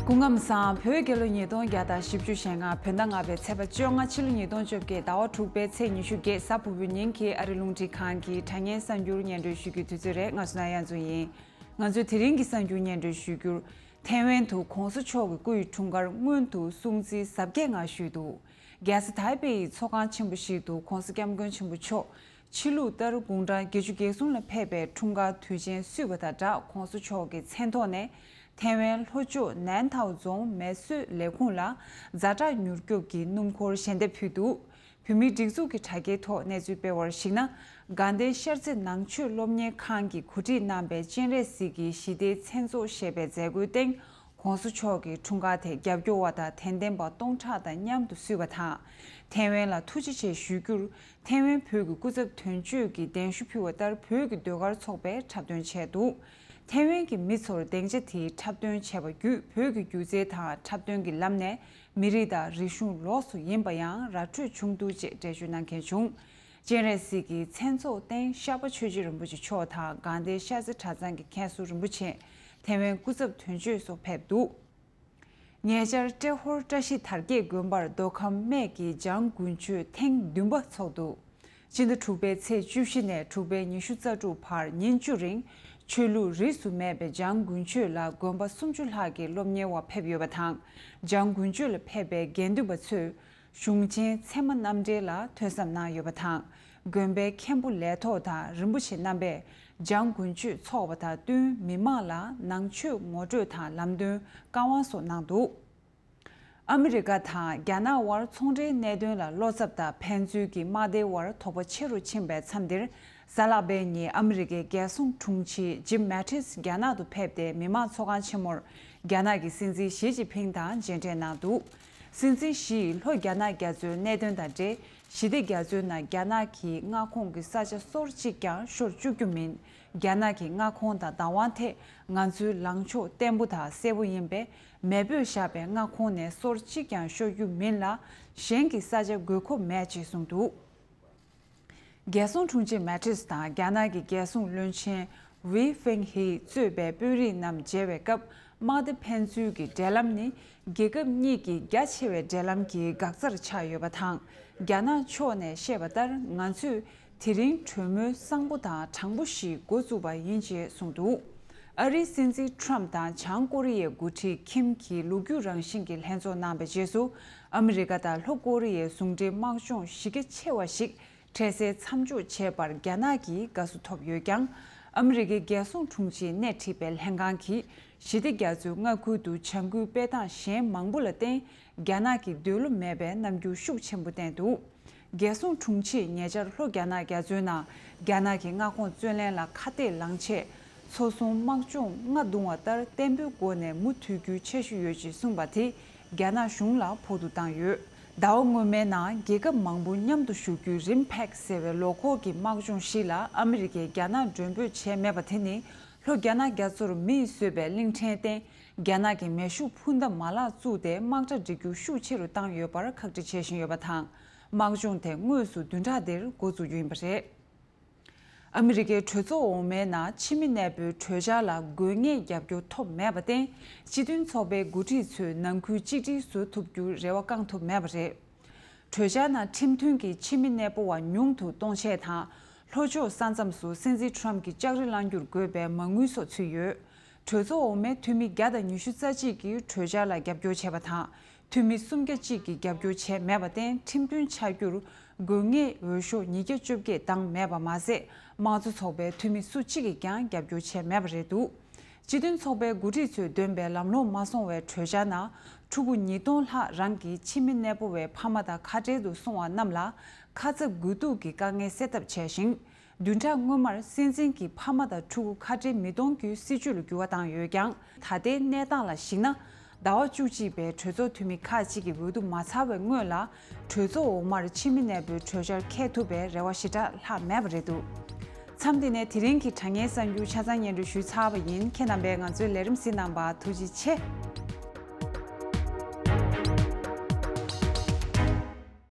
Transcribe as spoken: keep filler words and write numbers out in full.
སྐུ་ཁམས་བཟང་། བོད་རྒྱལ་ལོ་ཉིས་སྟོང་བརྒྱ་དང་བཞི་བཅུ་ཞེ་ལྔ། བོད་ཟླ་ལྔ་པའི་ཚེས་པ་བཅོ་ལྔ། ཕྱི་ལོ་ཉིས་སྟོང་བཅོ་བརྒྱད། ཟླ་བ་དྲུག་པའི་ཚེས་ཉི་ཤུ་བརྒྱད། གཟའ་ཕུར་བུའི་ཉིན་གྱི་ཨ་རི་རླུང་འཕྲིན་ཁང་གི་དྲ་བརྙན་གསར་འགྱུར་སྙན་སྒྲོན་ཞུ་རྒྱུའི་དུས་ཚོད་རེད། ང་བསོད་ནམས་དབྱངས་འཛོམས་ཡིན། ང་ཚོས་དེ་རིང་གི་གསར་འགྱུར་སྙན་སྒྲོན་ཞུ་རྒྱུར། ཐའེ་ཝན་དུ་༸གོང་ས་མཆོག་གི་སྐུ་ཡི་འཁྲུངས་སྐར་སྔོན་དུ་སྲུང་བརྩི་གཟབ་རྒྱས་ངང་ཞུས་འདུག་རྒྱལ་ས་ཐའེ་པེ་ཡི་ཚོགས་ཁང་ཆེན་པོ་ཞིག་ཏུ་༸གོང་ས་༸སྐྱབས་མགོན་ཆེན་པོ་མཆོག་ཕྱི་ལུགས་ལྟར་དགུང་གྲངས་བརྒྱད་ཅུ་གྱ་གསུམ་ལ་ཕེབས་པའི་འཁྲུངས་སྐར་དུས་ཆེན་བསུས་པ་དང་སྦྲགས། ༸གོང་ས་མཆོག་གི་མཚན་ཐོག་ནས་ཐའེ་ཝན་ལྷོ་ཕྱོགས་ནན་ཐའོ་རྫོང་མེ་གསོད་ལས་ཁུངས་ལ་ཛ་དྲག་མྱུར་སྐྱོབ་ཀྱི་སྣུམ་འཁོར་ཞལ་འདེབས་ཕུལ་འདུག་བོད་མིའི་སྒྲིག་འཛུགས་ཀྱི་དྲ་རྒྱའི་ཐོག་གནས་ཚུལ་སྤེལ་བར་གཞིགས་ན། དགའ་ལྡན་ཤར་རྩེ་ནང་ཆོས་སློབ་གཉེར་ཁང་གིས་གོ་སྒྲིག་གནང་བའི་སྤྱན་རས་གཟིགས་ཀྱི་ཞི་བདེའི་མཚན་ཚོགས་ཞེས་པའི་མཛད་སྒོའི་སྟེང་༸གོང་ས་མཆོག་གི་འཁྲུངས་སྐར་དེ་རྒྱབ་སྐྱོར་བ་དང་དད་ལྡན་པ་སྟོང་ཕྲག་དང་མཉམ་དུ་བསུས་པ་དང་། ཐའེ་ཝན་ལ་ཐུགས་རྗེ་ཆེ་ཞུ་རྒྱུར། ཐའེ་ཝན་བོད་ཀྱི་སྐུ་ཚབ་དོན་གཅོད་ཀྱིས་གདན་ཞུ་ཕུལ་བ་ལྟར་བོད་ཀྱི་ཟློས་གར་ཚོགས་པས་འཁྲབ་སྟོན་བྱས་འདུག་ཐའེ་ཝན་གྱི་མི་ཚོར་སྡིངས་ཆ་དེའི་འཁྲབ་སྟོན་བྱས་པ་བརྒྱུད། བོད་ཀྱི་སྒྱུ་རྩལ་དང་འཁྲབ་སྟོན་གྱི་ལམ་ནས་མི་རིགས་དང་རིག་གཞུང་ལོགས་སུ་ཡིན་པ་ཡང་ར་འཕྲོད་བྱུང་འདུག་ཅེས་འགྲེལ་བརྗོད་གནང་མཁན་བྱུང་། སྤྱན་རས་གཟིགས་ཀྱི་མཚན་ཚོགས་སྟེང་ཤར་པ་ཆོས་རྗེ་རིན་པོ་ཆེ་མཆོག་དང་དགའ་ལྡན་ཤར་རྩེ་གྲྭ་ཚང་གི་མཁན་ཟུར་རིན་པོ་ཆེ། ཐའེ་ཝན་སྐུ་ཚབ་དོན་གཅོད་སོགས་ཕེབས་འདུག་ཉེ་ཆར་ཏྲེ་ཧོར་བཀྲ་ཤིས་དར་རྒྱས་དགོན་པར་མདོ་ཁམས་སྨད་ཀྱི་འཇང་དགུན་ཆོས་ཐེངས་བདུན་པ་འཚོགས་འདུག་སྤྱི་ཟླ་དྲུག་པའི་ཚེས་བཅུ་བཞི་ནས་དྲུག་པའི་ཉི་ཤུ་རྩ་དྲུག་བར་ཉིན་བཅུ་རིང་ཆོས་ལུགས་རིས་སུ་མེད་པའི་འཇང་དགུན་ཆོས་ལ་དགོན་པ་སུམ་ཅུ་ལྷག་གི་སློབ་གཉེར་བ་ཕེབས་ཡོད་པ་དང་། འཇང་དགུན་ཆོས་ལ་ཕེབས་པའི་དགེ་འདུན་པ་ཚོས་གཞུང་ཆེན་ཚད་མ་རྣམ་འགྲེལ་ལ་ཐོས་བསམ་གནང་ཡོད་པ་དང་། དགོན་པའི་མཁན་པོ་ལས་ཐོག་དང་རིན་པོ་ཆེ་རྣམ་པས་འཇང་དགུན་ཆོས་འཚོགས་པ་དང་བསྟུན་མི་མང་ལ་ནང་ཆོས་ངོ་སྤྲོད་དང་ལམ་སྟོན་བཀའ་དབང་སོགས་གནང་འདུག་ཨ་མི་རི་ཀ་དང་རྒྱ་ནག་དབར་ཚོང་འབྲེལ་གནད་དོན་ལ་བློ་འཚབ་དང་ཕན་ཚུན་གྱི་དམག་སྡེའི་དབར་དོགས་པ་ཆེ་རུ་ཕྱིན་པའི་མཚམས་འདིར། གཟའ་ལྷག་པའི་ཉིན་ཨ་མི་རི་ཀའི་རྒྱལ་སྲུང་དྲུང་ཆེ་ཇིམ་མེ་ཏིས་རྒྱ་ནག་ཏུ་ཕེབས་ཏེ་མི་དམངས་ཚོགས་ཁང་ཆེན་མོར་རྒྱ་ནག་གི་སྲིད་འཛིན་ཞི་ཅིན་ཕིང་དང་མཇལ་འཕྲད་གནང་འདུག་སྲིད་འཛིན་ཞི་ཡིས་ལྷོ་རྒྱ་ནག་རྒྱ་མཚོའི་གནད་དོན་དང་འབྲེལ། ཞི་བདེ་རྒྱ་མཚོའི་ནང་རྒྱ་ནག་གི་མངའ་ཁོངས་ཀྱི་ས་ཆ་སོར་གཅིག་ཀྱང་ཤོར་བཅུག་རྒྱུ་མིན། རྒྱ་ནག་གི་མངའ་ཁོངས་དང་བདག་དབང་ཐད་ང་ཚོའི་ལངས་ཕྱོགས་བརྟན་པོ་དང་གསལ་པོ་ཡིན་པས། མེས་པོས་བཞག་པའི་མངའ་ཁོངས་ནས་སོར་གཅིག་ཀྱང་ཤོར་རྒྱུ་མིན་ལ། གཞན་གྱི་ས་ཆ་དགོས་མཁོ་མེད་ཅེས་གསུངས་འདུག་རྒྱལ་སྲུང་དྲུང་ཆེ་མེ་ཏིས་དང་རྒྱ་ནག་གི་རྒྱལ་སྲུང་བློན་ཆེན་ཝེ་ཧྥེང་ཧེ་གཙོས་པའི་དཔོན་རིགས་རྣམས་མཇལ་བའི་སྐབས། དམག་སྡེ་ཕན་ཚུན་གྱི་འབྲེལ་ལམ་ནི་རྒྱལ་ཁབ་གཉིས་ཀྱི་རྒྱ་ཆེ་བའི་འབྲེལ་ལམ་གྱི་འགག་རྩར་ཆགས་ཡོད་པ་དང་། རྒྱ་ནག་ཕྱོགས་ནས་བཤད་པ་ལྟར། ང་ཚོས་དེ་རིང་གྲོས་མོལ་བཟང་པོ་དང་དྲང་པོ་ཞིག་འགོ་བཙུགས་པ་ཡིན་ཅེས་གསུངས་འདུག་ཨ་རིའི་སྲིད་འཛིན་ཁྲོམ་དང་བྱང་ཀོ་རི་ཡའི་འགོ་ཁྲིད་ཁིམ་གྱིས་ལོ་རྒྱུས་རང་བཞིན་གྱི་ལྷན་ཚོགས་གནང་བའི་རྗེས་སུ། ཨ་མི་རི་ཀ་དང་ལྷོ་ཀོ་རི་ཡའི་ཟུང་འབྲེལ་དམག་སྦྱོང་གཞི་རྒྱ་ཆེ་བ་ཞིག་འཕྲལ་སེལ་མཚམས་འཇོག་བྱས་པར་རྒྱ་ནག་གིས་དགའ་བསུ་ཐོབ་ཡོད་ཀྱང་། ཨ་མི་རི་ཀའི་རྒྱལ་སྲུང་དྲུང་ཆེས་སྣེ་ཁྲིད་པའི་ལྷན་ཁང་གིས་ཞི་བདེ་རྒྱ་མཚོའི་མངའ་ཁུལ་དུ་བྱ་འགུལ་སྤེལ་སྟངས་གཞན་མང་པོ་ལ་བརྟེན། རྒྱ་ནག་གི་འདོད་བློ་མེད་པའི་རྣམ་འགྱུར་ཤུགས་ཆེན་པོ་བསྟན་འདུག་རྒྱལ་སྲུང་དྲུང་ཆེས་ཉེ་ཆར་ལྷོ་རྒྱ་ནག་རྒྱ་མཚོའི་ནང་རྒྱ་ནག་གི་མངའ་ཁོངས་རྩོད་ལེན་ལ་ཁ་གཏད་ལངས་ཆེད། མཚོ་སྲུང་དམག་སྦྱོང་རྔ་བརྡུང་བ་ལྟར་བརྟན་པོའི་སྒོ་ནས་མུ་མཐུད་རྒྱུའི་འཆར་གཞི་ཡོད་ཅེས་གསུངས་པ་དེ་རྒྱ་ནག་གཞུང་ལ་ཕོག་ཐུག་བཏང་ཡོད། ཟླ་བ་སྔོན་མའི་ནང་རྒྱལ་ཁབ་མང་པོ་མཉམ་དུ་བཞུགས་རྒྱུའི་རིམ་ཕེག་ཟེར་བའི་ལོ་འཁོར་གྱི་དམག་སྦྱོང་ཞིག་ལ་ཨ་མི་རི་ཀས་རྒྱ་ནག་མགྲོན་འབོད་བྱས་མེད་པ་དེ་ནི། ལྷོ་རྒྱ་ནག་རྒྱ་མཚོར་མིས་བཟོས་པའི་གླིང་ཕྲན་སྟེང་རྒྱ་ནག་གི་མེ་ཤུགས་འཕུར་མདའ་མ་ལག་བཙུགས་ཏེ་དམག་གྲ་སྒྲིག་རྒྱུ་ཤུགས་ཆེ་རུ་བཏང་ཡོད་པར་ཁག་དཀྲི་བྱེད་བཞིན་ཡོད་པ་དང་། དམག་སྦྱོང་དེ་དངོས་སུ་བདུན་ཕྲག་འདིར་འགོ་འཛུགས་རྒྱུ་ཡིན་པ་རེད། ཨ་མི་རི་ཀའི་གྲོས་ཚོགས་འོག་མའི་ནང་ཕྱི་མི་གནས་སྤོའི་གྲོས་འཆར་ལ་དགོས་ངེས་རྒྱབ་སྐྱོར་ཐོབ་མེད་པར་བརྟེན། སྤྱི་མཐུན་ཚོགས་པའི་འགོ་ཁྲིད་ཚོས་ནང་ཁུལ་གཅིག་སྒྲིལ་བཟོ་ཐུབ་རྒྱུར་རེ་བ་བསྐང་ཐུབ་མེད་པ་རེད། གྲོས་འཆར་ནང་ཁྲིམས་མཐུན་གྱི་ཕྱི་མི་གནས་སྤོ་བ་ཉུང་དུ་གཏོང་ཆེད་དང་། ལྷོ་ཕྱོགས་ས་མཚམས་སུ་སྲིད་འཛིན་ཁྲོམ་གྱིས་ལྕགས་རི་བསླང་རྒྱུར་དགོས་པའི་མ་དངུལ་སོགས་ཚུད་ཡོད། གྲོས་ཚོགས་འོག་མའི་འཐུས་མི་བརྒྱ་དང་ཉི་ཤུ་རྩ་གཅིག་གིས་གྲོས་འཆར་ལ་རྒྱབ་སྐྱོར་བྱས་པ་དང་། འཐུས་མི་སུམ་བརྒྱ་གཅིག་གིས་རྒྱབ་སྐྱོར་བྱས་མེད་པར་བརྟེན། ཁྲིམས་མཐུན་ཆགས་རྒྱུར་དགོས་ངེས་འོས་ཤོག་ཉིས་བརྒྱ་བཅོ་བརྒྱད་བདམས་མེད་པ་མ་ཟད། དམངས་གཙོ་ཚོགས་པའི་འཐུས་མི་སུ་གཅིག་གིས་ཀྱང་རྒྱབ་སྐྱོར་བྱས་མེད་པ་རེད་འདུག་སྤྱི་མཐུན་ཚོགས་པའི་འགོ་ཁྲིད་ཚོས་འདོན་པའི་ལམ་ལྷོང་མ་སོང་བའི་གྲོས་འཆར་ནང་། ཕྲུ་གུ་ཉིས་སྟོང་ལྷག་རང་གི་ཕྱི་མི་གནས་སྤོ་བའི་ཕ་མ་དང་ཁ་བྲལ་དུ་སོང་བ་རྣམས་ལ་ཁ་ཚ་དགོས་གཏུགས་ཀྱི་དཀའ་ངལ་སེལ་ཐབས་བྱས་ཤིང་། བདུན་ཕྲག་སྔོན་མར་སྲིད་འཛིན་གྱིས་ཕ་མ་དང་ཕྲུ་གུ་ཁ་བྲལ་མི་གཏོང་རྒྱུའི་སྲིད་ཇུས་ལ་འགྱུར་བ་བཏང་ཡོད་ཀྱང་། ད་ལྟའི་གནས་སྟངས་ལ་གཞིགས་ན། ཟླ་བ་བཅུ་གཅིག་པའི་གྲོས་ཚོགས་འཐུས་མི་ཁག་ཅིག་གི་འོས་བསྡུ་མ་ཚར་བའི་སྔོན་ལ། གྲོས་ཚོགས་འོག་མར་ཕྱི་མི་གནས་སྤོའི་གྲོས་འཆར་འཁེལ་ཐུབ་པའི་རེ་བ་ཞེ་དྲག་ལྷག་མེད་པ་རེད་འདུག་མཚམས་འདི་ནས་དེ་རིང་གི་དྲ་བརྙན་གསར་འགྱུར་ཆ་ཚང་སྙན་སྒྲོན་ཞུས་ཚར་བ་ཡིན། ཁྱེད་རྣམ་པས་ང་ཚོའི་ལས་རིམ་གཟིགས་གནང་བར་ཐུགས་རྗེ་ཆེ།